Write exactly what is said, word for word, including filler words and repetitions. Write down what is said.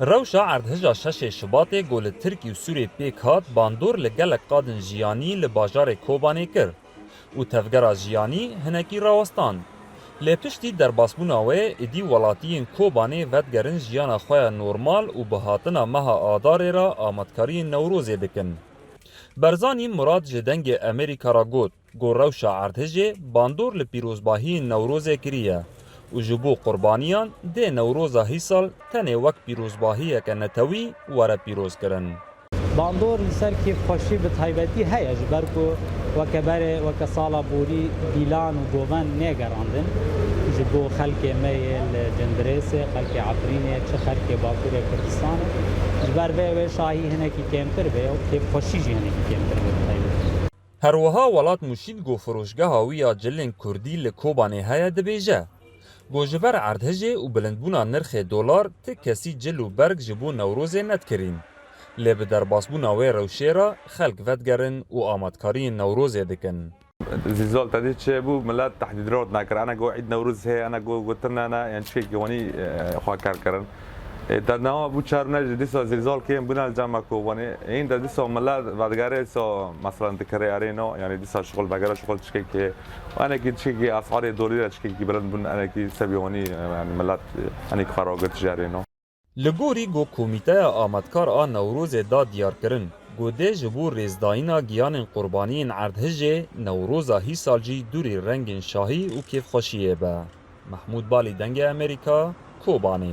Rewşa erdhija şeşê Şibatê ku li Tirkî û Sûrê pêk hat, bandor li gelek qadên jiyanî li bajarê Kobanê kir û tevgera jiyanî hinekî rawestand. Lê piştî derbasbûna wê, êdî welatiyên Kobanê vedigerin jiyana xwe ya normal û bi hatina meha Adarê re amadkariyên Newrozê dikin. Barzanî Murad ji Dengê Amerîka re got, ku rewşa erdhijê bandor li pîrozbahiyên Newrozê kiriye û ji bo qurbaniyan dê Newroza hîsal tenê wek pîrozbahiyeke netewî were pîrozkirin. Bandor li ser kêfxweşî bi taybetî heye, ji ber ku weke berê, weke sala borî dîlan û govend nêgerandin ji bo xelkê me yê li Cindirêsê, xelkê Efrînê, çi xelkê Bakurê Kurdistanê. Ji ber vê wê şahî hinekî kêmtir bê û kêfxweşî jî hinekî kêmtir bê bi taybetî. Her wiha welat Mûşîn ku firoşgeha wî ya cilên kurdî li Kobanê heye dibêje, ku ji ber erdhijê û bilindbûna nirxê dolar ti kesî cil û berg ji bo Newrozê nedikirîn. Lê bi derbasbûna wê rewşê re xelk vedigerin û amadkariyên Newrozê dikin. Zîlzal te dî çi bû, milet tehdîd re nekir. Ene got Îd Newroz heye, ene got gotin ne, ne, yan çikekî wanî, e, xwe ker kirin. E, te newa bû çar ne jî dîsa zîlzal kêm bûne li cem me Kobanê. Hîn de dîsa milet vedigere dîsa mesela dikire erêno, yanî dîsa şixul vegere şixul çikekî. Enekî çikekî esarê dolî re çikekî bilind bûn, enekî sebî wanî, e, yanî milet, e, enekî xwe ragirtî ji erêno. Li gorî ku Komîteya Amadkar a Newrozê da diyarkirin, ku dê ji bo rêzdayîna giyanên qurbaniyên erdhijê Newroza hîsal jî dûrî rengên şahî û kêfxweşiyê be. Mehmûd Balî, Dengê Amerîka, Kobanê.